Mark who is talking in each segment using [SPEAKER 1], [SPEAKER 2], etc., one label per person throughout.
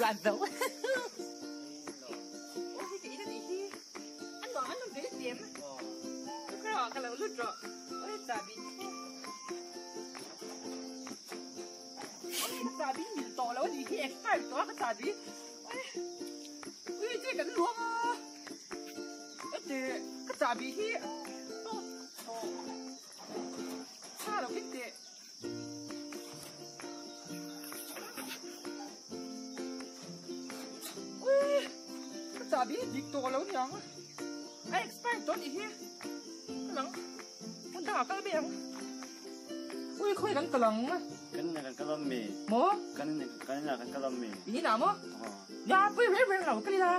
[SPEAKER 1] nuam zo. Aw hei ka in a nih hi. A nuam an awm ve em? Ka rawh ka lo lut rawh. Aw hei chahbi chu. Aw hei ka chahbi mil tawh lo a nih hi expire tawh a ka chahbi. Ui che kan luang a. Ete ka chahbi hi. Aw. Tha lo khin teh. Ui ka chahbi hi dik tawh lo niang a expire tawh anih hi ka lang hmun dangah kal mai ang ui khawi kan kal ang
[SPEAKER 2] Kan inah kan kal awm mi?
[SPEAKER 1] Maw?
[SPEAKER 2] Kan inah kan inah kan kal awm mi?
[SPEAKER 1] In inah maw? Nia pui reng reng lo kal ila.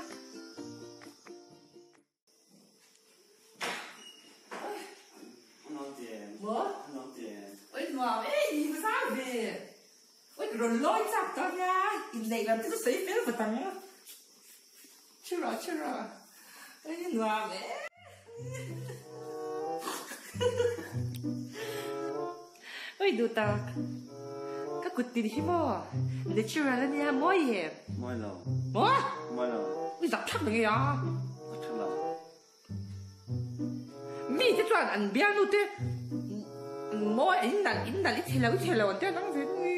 [SPEAKER 1] Oi nuam e i va zau ve. Oi ka rawn lawi chak tawh nia inneih lam te chu sawi fel vat ang. Chhe rawh chhe rawh. Oi nuam e. Oi duh tak. Ka kut tin hi maw natural ania mawi em?
[SPEAKER 2] Mawi lo.
[SPEAKER 1] Maw?
[SPEAKER 2] Mawi lo.
[SPEAKER 1] I zak thlak mai a.
[SPEAKER 2] A tha lo.
[SPEAKER 1] Mi te chuan an bialnu te mawi in nalh in nalh i chhe lo i chhe lo an tia nang ve nui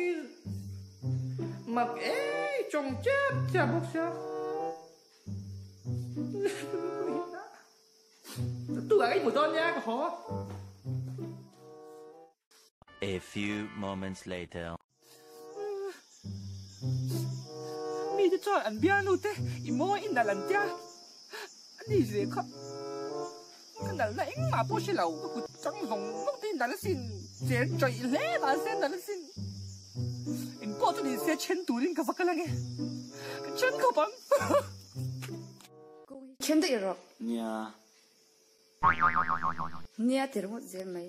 [SPEAKER 1] mak ei chawng chiap chiap bawk sia. Tu ah ka i hmu dawn nia ka haw.
[SPEAKER 3] A few moments later.
[SPEAKER 1] Mi te chuan an bialnu te i mawi i nalh an tia, a ni ve kha ka nalhna engmah pawh hre lo, ka kut chang zawng zawng te hi nalh asin, cher chawih hle mahse nalh asin, engpawh chu ni se then turin ka va kal ange, ka then khawp ang.
[SPEAKER 4] Then daih rawh.
[SPEAKER 2] Nia.
[SPEAKER 4] Nia ti ringawt zel mai.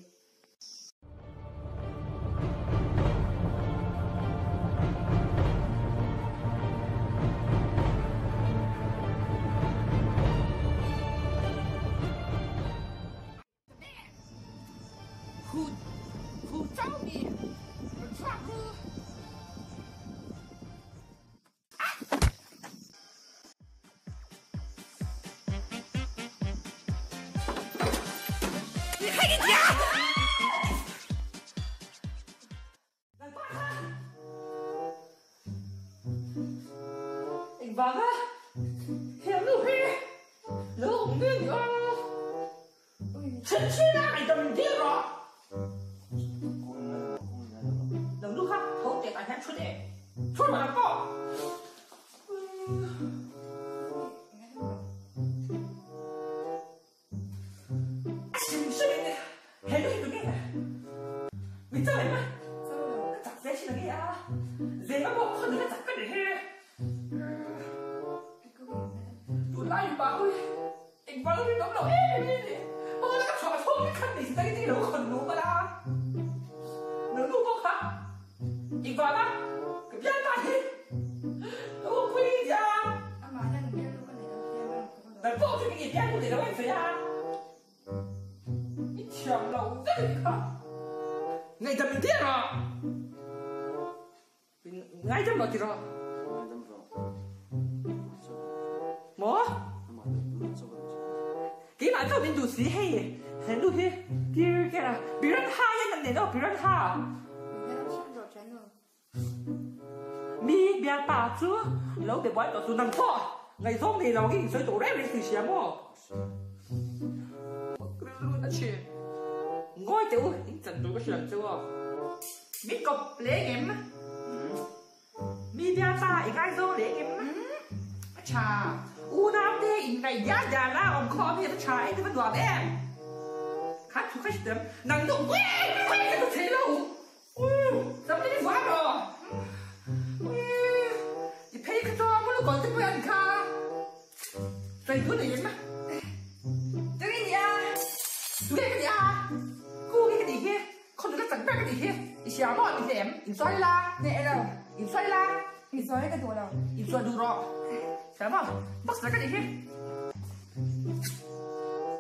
[SPEAKER 1] Engvanga heng nu hi lo awm nge ni a? Chhinchhin a ngaihdam dil rawh. Lo nu kha tho teh tah hian thu teh. Thu rawh nang pawh. A hrim hrim in he nu hi tu nge mi chau em a? Ka chak ve thin a nge a? Zema pawh khaw nula chak ka ni he. Tunlai mipa ho hi engvang in awm lo em em in ni. Pawn a ka chhuah chhung hi khan hmeichhe dang in lo khawn lu palh a. Nunu pawh kha engvang a ka bial ta hi ka awmpui nia. Nang pawh chu i bial lu nei lo em sawi a. I thiam lo vek a nih kha. Ngaihdam in tir rawh. Ngaidam rawh ti rawh.
[SPEAKER 2] Ngaidam rawh.
[SPEAKER 1] Maw? Keimah chauh min duh si hei he nu hi tir ker a piranha hian an nen aw piranha. Mi bialpa chu lo be buai tawh chu nang pawh ngaihzawng nei lo ang i insawi tawh reng reng tih hria maw? Rilru na thin. Ngawi teh u, in chan tur ka hrilh ang che u aw. Min kawp leng em? Mi bialpa i ngaizawng leng em? A tha. Unau te in ngaih dial dial a, awm khawm hi a va tha em, a va nuam em? Kha thu kha hriat em? Nang nu ui ui ka hmu thei lo. Sam te ni vuah rawh. Ui i phei kha chuan bul kawl te pawh an kha. Sawi thu nei em? Cheng i nia. Tunge ka nia? Ku nge ka nih hi? Khaw nula chak ber ka nih hi? I hria maw mi hnem? Insawi la.
[SPEAKER 4] Hneh lo.
[SPEAKER 1] Insawi la.
[SPEAKER 4] Insawi ka duh lo.
[SPEAKER 1] Insawi duh rawh. Hria maw? Boxer ka nih hi.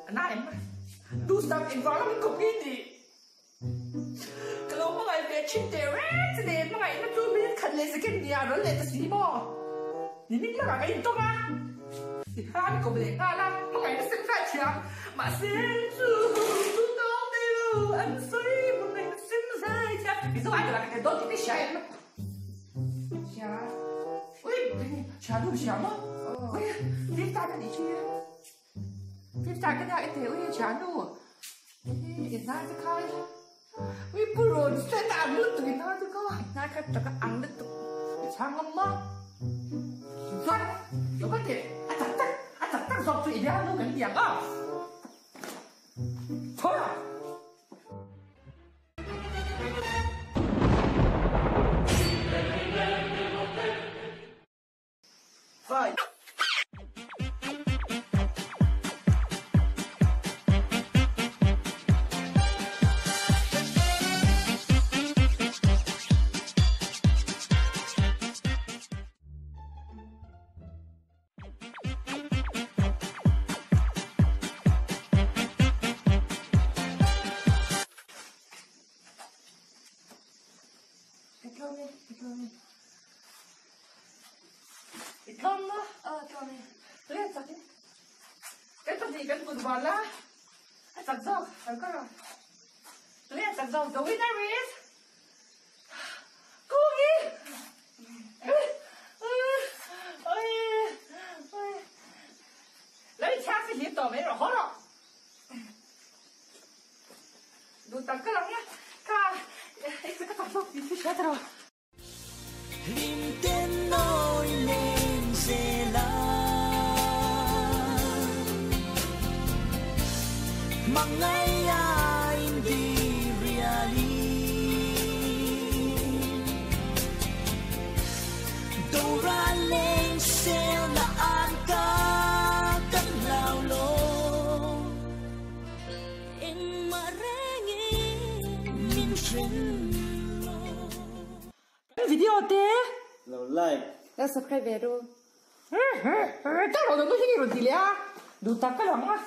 [SPEAKER 1] A na em? Duhsak engvang lawng in kawp nge i nih? Ka lo hmangaih ve thin teh reng che nen, hmangaihna chu minute khat leh second nia rawn leh ta si maw? Ni min lakah ka intawng a, ti khan kawp leh nghal a, hmangaihna sem zai thiam. Mahse chu chu tawng nei lo an sawi hmangaihna sem zai thiam. Mizo idol ah ka tel dawn tih ka hria em?
[SPEAKER 4] Hria.
[SPEAKER 1] Ui, hria nu hria maw? Ui, fifth star ka nih khi. Fifth star ka nia i teh ui hria nu. I hnar te kha ui pu rawn sen ang lutuk i hnar te kha.
[SPEAKER 4] I hnar kha tak a ang lutuk.
[SPEAKER 1] I chhang ngam maw? Chuan lo ka teh a chak tak a chak tak zawk chu i bialnu kan ti ang aw. Thaw!
[SPEAKER 2] Fight!
[SPEAKER 4] I tlawm e, i tlawm e.
[SPEAKER 1] I tlawm maw?
[SPEAKER 4] Aw tlawm e.
[SPEAKER 1] Tui a chak e. Kan pahnih kan kut vual a, a chak zawk kan kar a. Tui a chak zawk, the winner is Kungi! Lo i chhiar si hlim tawh mai rawh, haw rawh. Duh tak ka lang nia, ka i ka chak zawk tih hi hriat rawh. Kan video te.
[SPEAKER 2] Lo like.
[SPEAKER 4] Lo subscribe ve ru.
[SPEAKER 1] Ka rawn awm hi nge rawn ti leh a, duh tak ka lang a.